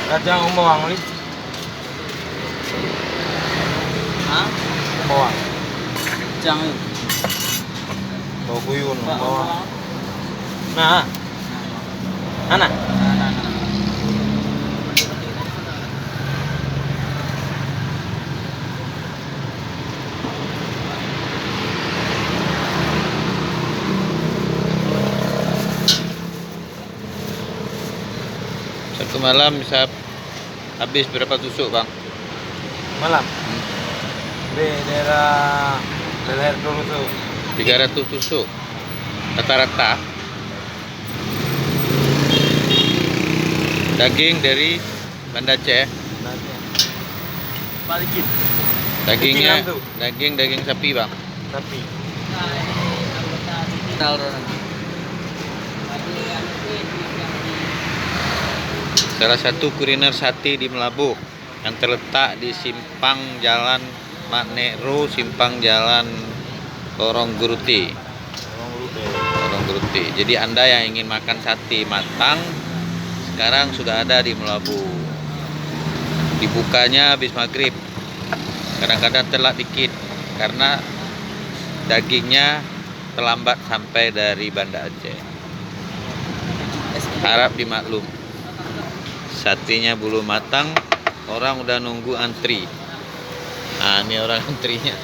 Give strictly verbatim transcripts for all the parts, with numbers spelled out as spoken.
Kacang umbawang, Li. Hah? Umbawang. Kacang ni. Bau kuyun, umbawang. Nah. Nah, nah. Nah, nah, nah. Satu malam bisa habis berapa tusuk, Bang? Malam? Hmm. Di daerah leher dua tusuk. Tiga ratus tusuk. Rata-rata. Daging dari Banda Aceh. Banda Aceh. Balikin. Dagingnya, daging, daging sapi, Bang. Sapi. Salah satu kuliner sate di Meulaboh yang terletak di simpang Jalan Mak Nek Ro, simpang Jalan Lorong Geurute. Lorong Geurute. Jadi, Anda yang ingin makan sate matang, sekarang sudah ada di Meulaboh. Dibukanya habis maghrib. Kadang-kadang telat dikit karena dagingnya terlambat sampai dari Banda Aceh. Harap dimaklum. Satenya belum matang, orang udah nunggu antri. Ah, ini orang antrinya.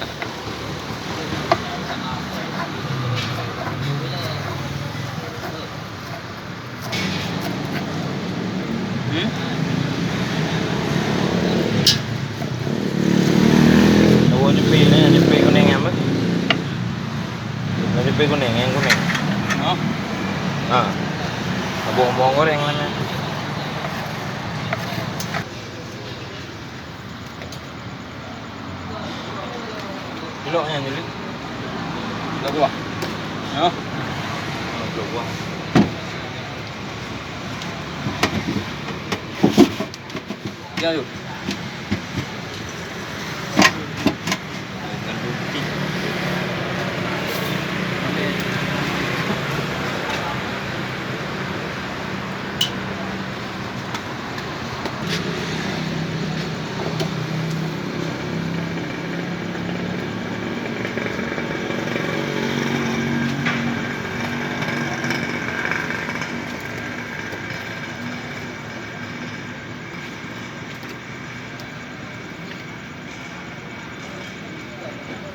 Hmm? Tahu nyepi ni, nyepi kuning apa? Nyepi kuning, yang kuning. Oh. Ha. Abang-abang goreng mana? Cilok nyan jadi. Cilok kuah. Ya. Cilok kuah. Ya, yuk.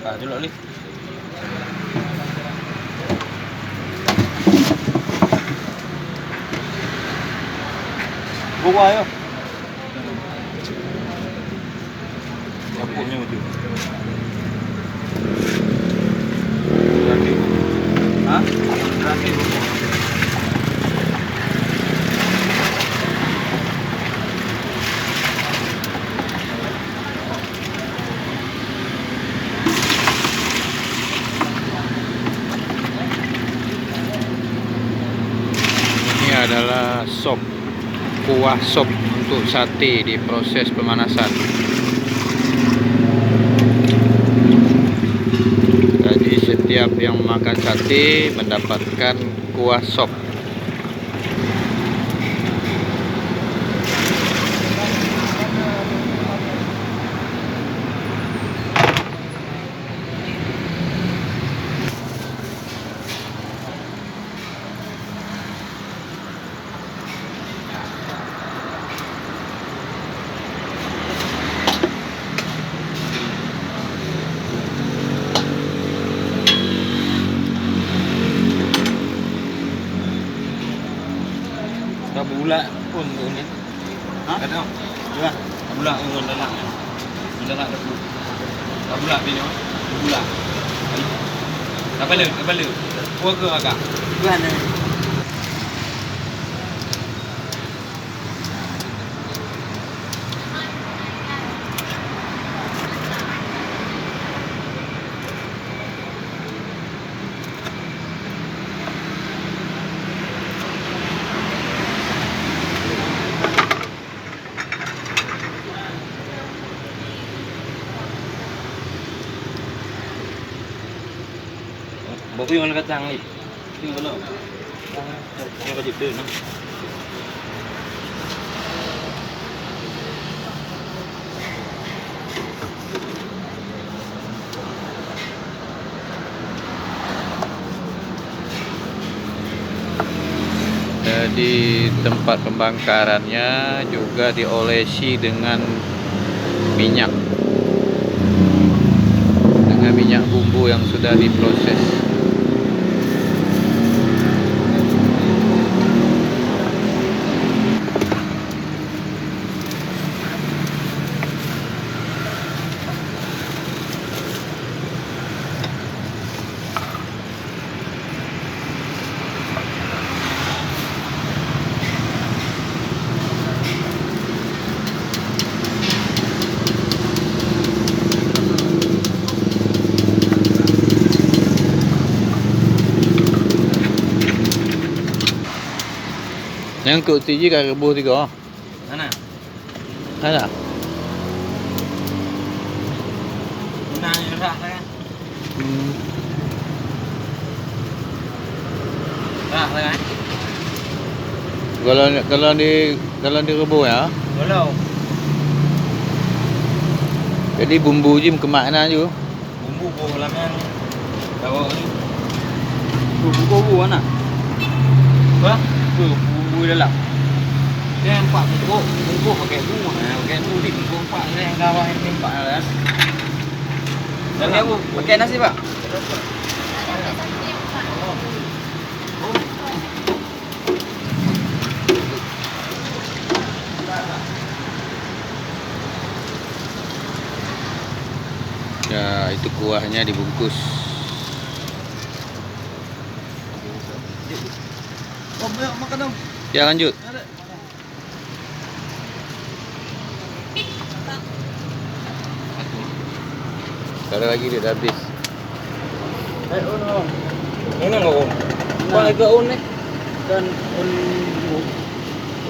Ah, culok ni. Buah ya. Dapurnya betul. Berarti. Hah? Berarti. Ini adalah sop, kuah sop untuk sate di proses pemanasan. Jadi, setiap yang makan sate mendapatkan kuah sop. Ka beulak pun tu ni. Ha? Kata, cuba. Beulak pun dalam. Beulak dah. Ka beulak ni, oh. Beulak. Kapal le, kapal le. Kuah ke makan? Bukan, eh. Bukui ngon kacang ni. Ini mana? Ini wajib tu, nah. Jadi, tempat pembakarannya juga diolesi dengan minyak, dengan minyak bumbu yang sudah diproses. Nyang keu siji ka geuboh tiga. Mana? Ada. Guna ni rak kan? Hmm. Rak lah kan? Kalau, kalau di, kalau di rebus ya? Kalau. Jadi bumbu jih meukeumah na ju. Bumbu boh lam nyan. Tahu ni. Bumbu boh anak. Bah? Bumbu dalam. Dia empat bungkus, bungkus pakai bu, ha, pakai bu ni, bungkus empat ni, yang gawai ni empat lah. Pakai bu, pakai nasi, Pak? Ya, itu kuahnya dibungkus. Om, ayo makan, Om. Ya, lanjut. Sekali lagi dia dah habis. Eh, un, un. Ini nggak un? Nah. Apa lagi un ni? Dan un.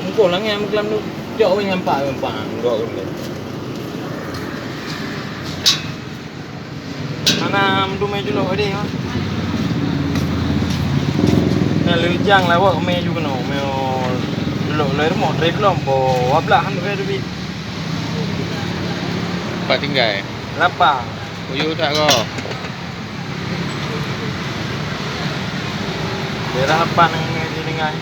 Engkau lah yang kelam tu. Jauh yang empat, empat, dua un ni. Hana meudumé julok deh, ha. Nah, lheuh jang lawak mé ju keunoe, mé julok lé rumoh, trép lom po, wablah han ré duit. Pat tinggai? Lapang. Uyuh that ko. Daerah apa nang di dengai?